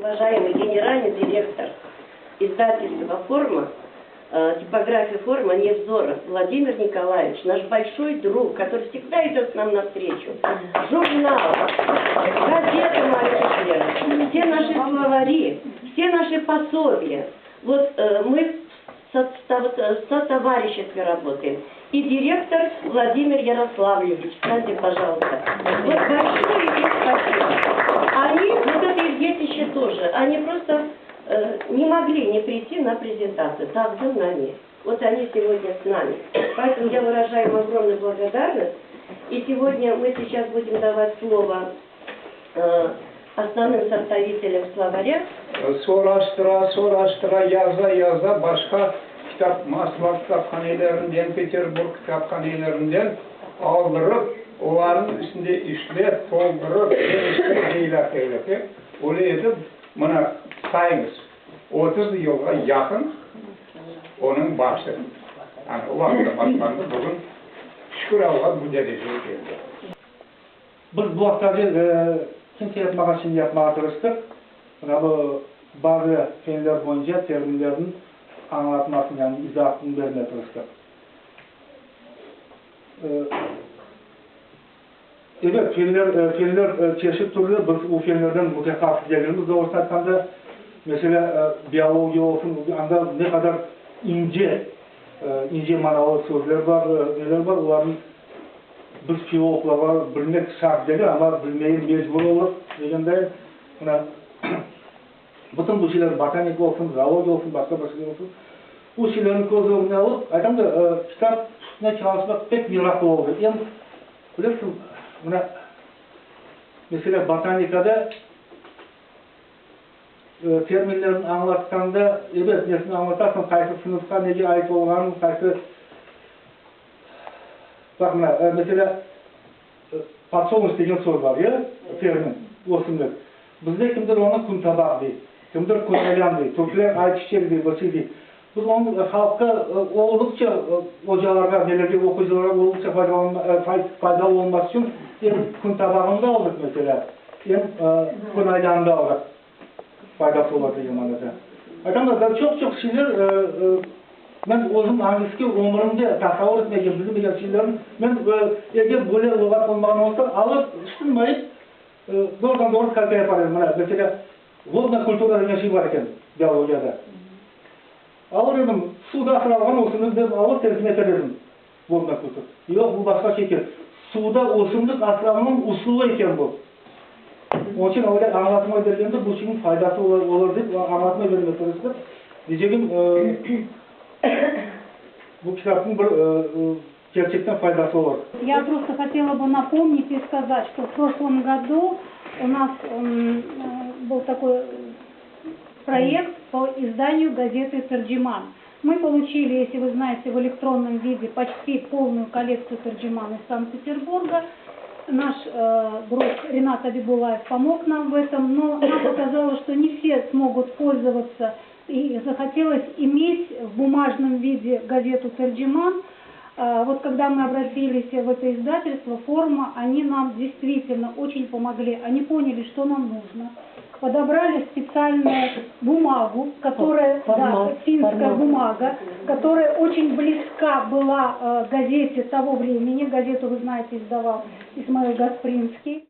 Уважаемый генеральный директор издательства «Форма», типография «Форма» Невзоров Владимир Николаевич, наш большой друг, который всегда идет к нам навстречу. Журнал, газета «Мальчик Вера», все наши словари, все наши пособия. Вот мы в сотовариществе работаем. И директор Владимир Ярославлевич, встаньте, пожалуйста. Вот большое им спасибо. Они, вот это их детище тоже, они просто не могли не прийти на презентацию. Так, за нами. Вот они сегодня с нами. Поэтому я выражаю им огромную благодарность. И сегодня мы сейчас будем давать слово основным составителям словаря. Soraştıra, soraştıra, yaza yaza başqa kitap, Moskva kitaphanelerinden, Peterburg kitaphanelerinden aldırıp, olarnıñ üstünde işlep, toldurıp, geliştirip, ilâhre, öyle etip, mına sayıñız, 30 yılğa yaqın onıñ başı. Yani o vaqıtta başlandı, bugün şükür Allağa bu derecege keldi. Biz bu aqta kimse yapmağan şeyni yapmağa tırıştıq. Mına bu bazı fenler boyunca terminlerniñ añlatmasını, yani izaatını bermege tırıştıq. Ebet, fenler çeşit türlü, biz o fenlerden mütehassıs degilmiz, doğrusını aytqanda, meselâ, biologiya olsun, anda ne qadar ince, ince manalı sözler bar, neler bar, olarnı biz filologlarğa bilmek şart degil, amma bilmege mecbur oldıq, degenday, mına, bütün bu şeyler, botanika olsun, zoologiya olsun, başqa bir şey olsun, bu şeylerni köz ögüne alıp, aytam da, kitap üstüne çalışmaq pek meraqlı oldı. Em, bilesiñ, mına, meselâ, botanikada terminlerni añlatqanda, ebet, nesini añlatasıñ, qaysı sınıfqa nege ait olğanın, qaysı. Baq, mına, meselâ, подсолнух degen söz bar, ya, termin, ösümlik. Bizde kimdir onı küntabaq dey, kimdir künaylan dey, türkler ayçiçek dey, bir şey dey. Biz onı halqqa olduqça, ocalarğa, nelerge, oquyıcılarğa olduqça faydalı olması içün em küntabağını da aldıq, meselâ, em künaylanı da aldıq, faydası ola degen manada. Aytam da, çoq-çoq şeyler. Men özüm angisi ki ömürimde tasavur etmegen, bilmegen şeylerni, men eger böyle luğat olmağan olsa, alıp, tüşünmeyip, doğrudan-doğru kalka yapar edim. Mına, meselâ, vodnaya kultura degen şey bar eken biologiyada. Alır edim, suvda asralğan ösümlik dep alıp tercime eter edim, vodnaya kultura. Yoq, bu başqa şey eken. Suvda ösümlik asravnıñ usulı eken bu. Onıñ içün öyle añlatma bergende, bu şeyniñ faydası olur dep añlatma bermege tırıştıq. Deycegim, bu kitapnıñ bir kerçekten faydası olur. Я просто хотела бы напомнить и сказать, что в прошлом году у нас был такой проект по изданию газеты «Терджиман». Мы получили, если вы знаете, в электронном виде почти полную коллекцию «Терджиман» из Санкт-Петербурга. Наш друг Ренат Абибулаев помог нам в этом, но нам показалось, что не все смогут пользоваться, и захотелось иметь в бумажном виде газету «Терджиман». Вот когда мы обратились в это издательство «Форма», они нам действительно очень помогли. Они поняли, что нам нужно. Подобрали специальную бумагу, которая, да, финская формат. Бумага, которая очень близка была газете того времени. Газету, вы знаете, издавал Исмаил Гаспринский.